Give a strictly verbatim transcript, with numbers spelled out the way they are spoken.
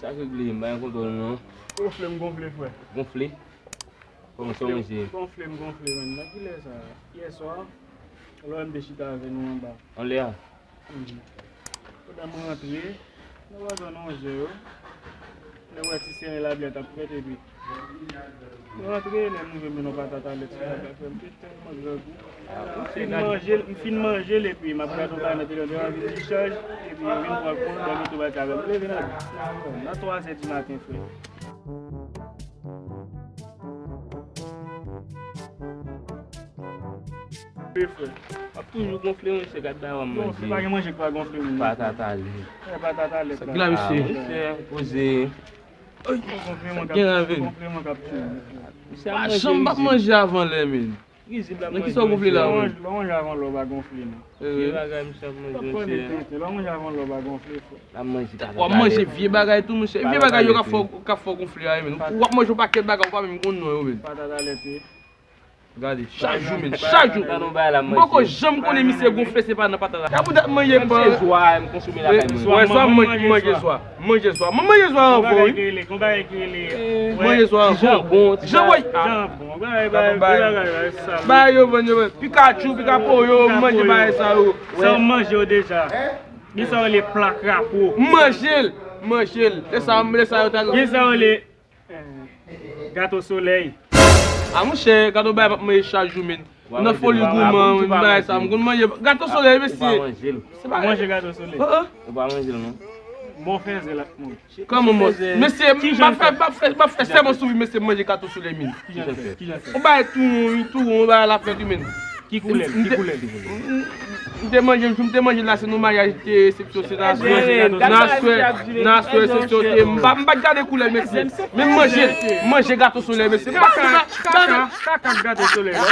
Sa k regle, m pa gen kontwòl non. Gonfle m gonfle, frè. Gonfle? Kòman sa w manje? Gonfle m gonfle, man. Nan kilè sa? Yè swa, lè m te chita avè nou anba. Anlè a? Mhm. Pandan m rantre, nan wazon nan onzè yo, lè w wè ti seren lapli a t ap fèt, epi m rantre, lè m rive, m jwenn yon patat a lèt sou lapli a, frè, m te tèlman grangou. M fin manje l, m fin manje l, epi m ap gade yon bagay nan telefòn, m anvi ti chaj, epi m vin pran kont, m mete bagay avè m. M leve nan, nan, nan twa zè di maten, frè. Wi, frè. W ap toujou gonfle, mesye, gad bagay w ap manje. Non, se pa gen manje k pa gonfle moun. Patat a lèt. E, patat a lèt la. Sa k la, mesye? Ah, mesye, poze. Gonfleman k ap, gonfleman k ap tiye m. Misye ap manje, janm p ap manje avan lè, men. Rizib la. Men kisa w gonfle la, men? Lè w manje avan lè w pa gonfle, non. Vye bagay misye ap manje, mesye. Lè w manje avan lè w pa gonfle, frè. L ap manje tata. W ap manje vye bagay tou, mesye. Vye bagay yo k ap fè w, k ap fè w gonfle a, men. W ap manje yon pakèt bagay, ou pa menm konn non yo, men. Patat a lèt, wi. Gade, chak jou, men, chak jou. M poko janm konnen misye gonfle, se pa nan patat la. Gade pou dat manje pa. Menm se zwa, m konsome lakay mwen. Wè, zwa, m manje zwa. M manje zwa. M manje zwa anvan, wi. Gon bagay ki rele, gon bagay ki rele, eh, manje zwa anvan. Ti janbon, ti janbon, wi. Janbon, bagay, bagay, bagay, bagay sal. Bagay yo vann yo, pikachou, pikapoyo, m manje bagay sa yo. Sa w manje yo deja. Gen sa yo rele pla krapo. M manje l, m manje l. Lè sa, lè sa yo ta. Gen sa yo rele, eh, gato solèy. A monchè, gato bagay m ap manje chak jou, men. Nan foli gouman, men bagay sa, m konn manje gato solèy, mesye. Ou pa manje l. Se pa manje gato solèy. Ou pa manje l, non. Bon fèzè l ap manje. Kòman manje? Mesye, m ap fè, m ap fè, m ap fè sèman sou vi, mesye, m manje gato solèy, men. Kijan fè? Kijan fè? Yon bagay tou won, tou won, yon bagay la fèt, men. Ki koulè? Ki koulè? M te manje, jou m te manje la, se nan maryaj, te resepsyon, se nan aswè, nan aswè, nan aswè, resepsyon, te, m pa, m pa t gade koulè, mesye. Men m manje, m manje gato solèy, mesye. M pa konnen, kaka, kaka, gato solèy la.